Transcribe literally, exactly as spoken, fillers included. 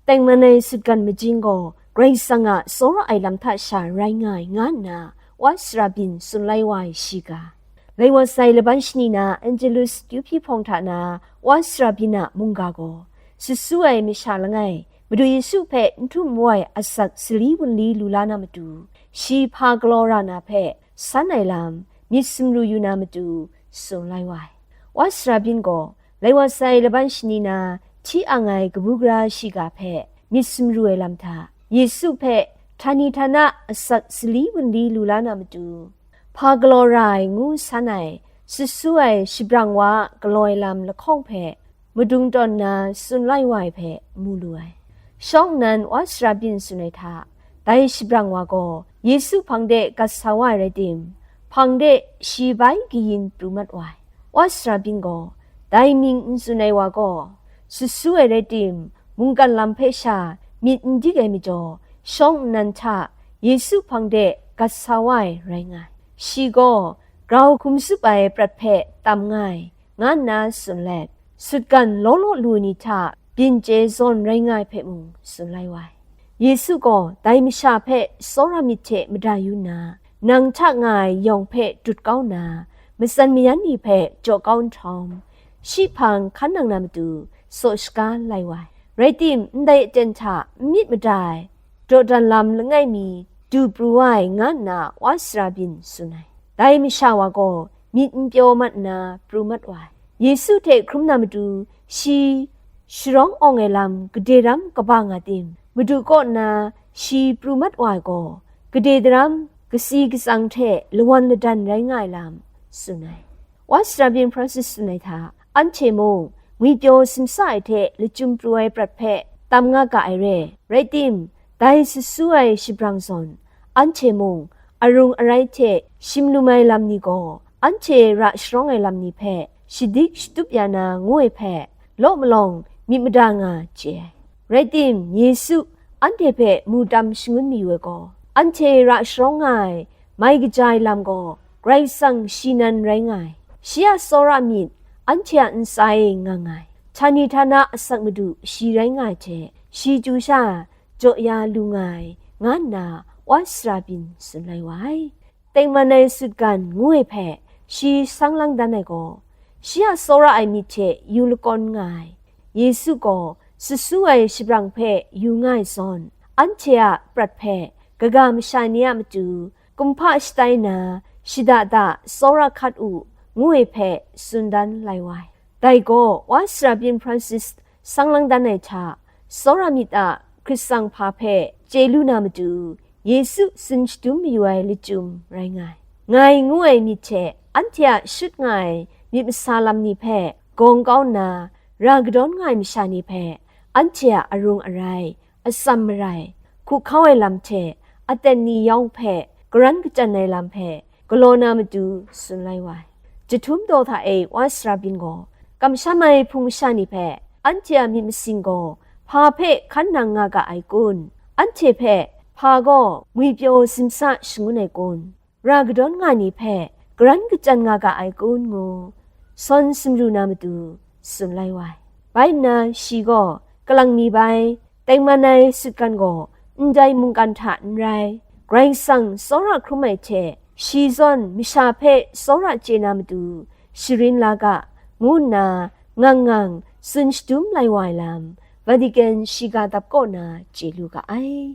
Tengman ai sutgan majing gaw Karai Kasang a tsawra ai lam hta sha rai nga ai, nga nna wa sara byin tsun lai wa ai shiga. Lai wa sai laban shani na Angelus Tyuhpyi hpawng hta na wa sara byin a mungga gaw, sasu ai masha langai, Madu Yesu hpe n htum n wai asak sali wunli lu la na matu, shi hpa galaw ra na hpe san ai lam, myit sumru yu na matu, tsun lai wa ai. Wa sara byin gaw, lai wa sai laban shani na hti ang ai kabu gara shiga hpe myit sumru ai lam hta, Yesu hpe htani htana asak sali wunli lu la na matu, hpa galaw ra ai ngu san ai, sasu ai shabrang wa a galaw ai lam lahkawng hpe madung tawn nna tsun lai wa ai hpe mu lu ai. Shawng nnan wa sara byin tsun ai hta, dai shabrang wa gaw Yesu hpang de gat sa wa ai rai tim, hpang de shi bai kayin pru mat wa ai. Wa sara byin gaw, dai mying n tsun ai wa gaw, sasu ai rai tim, mungkan lam hpe sha myit n dik ai majaw, shawng nnan hta Yesu hpang de gat sa wa ai rai nga ai. Shi gaw grau hkum tsup ai prat hpe tam nga ai, nga nna tsun let, sutgan law law lu ni hta byin chye zawn rai nga ai hpe mung tsun lai wa ai. Yesu gaw dai masha hpe tsawra myit hte mada yu nna, nang hta nga ai yawng hpe dut kau nna, matsan mayan ni hpe jaw kau nhtawm, shi hpang hkan nang na matu saw shaga lai wa ai. Rai tim, ndai aten hta n myit mada ai, dawdan lam langai mi du pru wa ai, nga nna wa sara byin tsun ai. Dai masha wa gaw myit n pyaw mat nna pru mat wa ai. Yesu hte hkrum na matu shi sharawng awng ai lam gade daram kaba nga tim, Madu kaw nna shi pru mat wa ai gaw, gade daram kasi katsang hte lawan ladan rai nga ai lam tsun ai. Wa sara byin Francis tsun ai hta, anhte mung ngwipyaw simsa ai hte lachyum pru ai prat hpe tam nga ga ai re. Rai tim, dai sasu ai shabrang zawn, anhte mung arung arai hte shim lum ai lam ni gaw, anhte ra sharawng ai lam ni hpe shadik shatup ya na ngu ai hpe, law malawng myit mada nga chye ai. Rai tim, Yesu anhte hpe mu tam shangun mayu ai gaw, anhte ra sharawng nga ai mai kaja ai lam gaw, Karai Kasang shi nan rai nga ai. Shi a tsawra myit anhte a ntsa e nga nga ai. Htani htana asak madu shi rai nga ai hte, shi chyu sha jaw ya lu nga ai, nga nna wa sara byin tsun lai wa ai. Tengman ai sutgan ngu ai hpe shi sang lang dan ai gaw, shi a tsawra ai myit hte yu lakawn nga ai. Yesu gaw sasu ai shabrang hpe yu nga ai zawn, anhte a prat hpe kaga masha ni a matu, kumhpa shatai na, shada da tsawra hkat u, ngu ai hpe tsun dan lai wa ai. Dai gaw, wa sara byin Francis sang lang dan ai hta, tsawra myit a hkritsang hpa hpe chye lu na matu, Yesu tsun shadum mayu ai lachyum rai nga ai. Ngai ngu ai myit hte anhte a shut nga ai myit masa lam ni hpe gawng kau nna, ra kadawn nga ai masha ni hpe anhte a arung arai, atsam marai, hku hkau ai lam hte aten ni yawng hpe karan kachyan ai lam hpe galaw na matu tsun lai wa ai. Jahtum daw hta e wa sara byin gaw, kamsham ai hpung masha ni hpe anhte a myit masin gaw hpa hpe hkan nang nga ga ai kun? Anhte hpe hpa gaw ngwipyaw simsa shangun ai kun? Ra kadawn nga ni hpe karan kachyan nga ga ai kun? Ngu sawn sumru na matu tsun lai wa ai. Bai nna shi gaw, kalang mi bai, tengman ai sutgan gaw ndai mungkan hta n rai, Karai Kasang tsawra hkrum ai hte, shi zawn masha hpe tsawra chye na matu sharin la ga, ngu nna ngang ngang tsun shadum lai wa ai lam, Vatican shiga dap kaw na chye lu ga ai.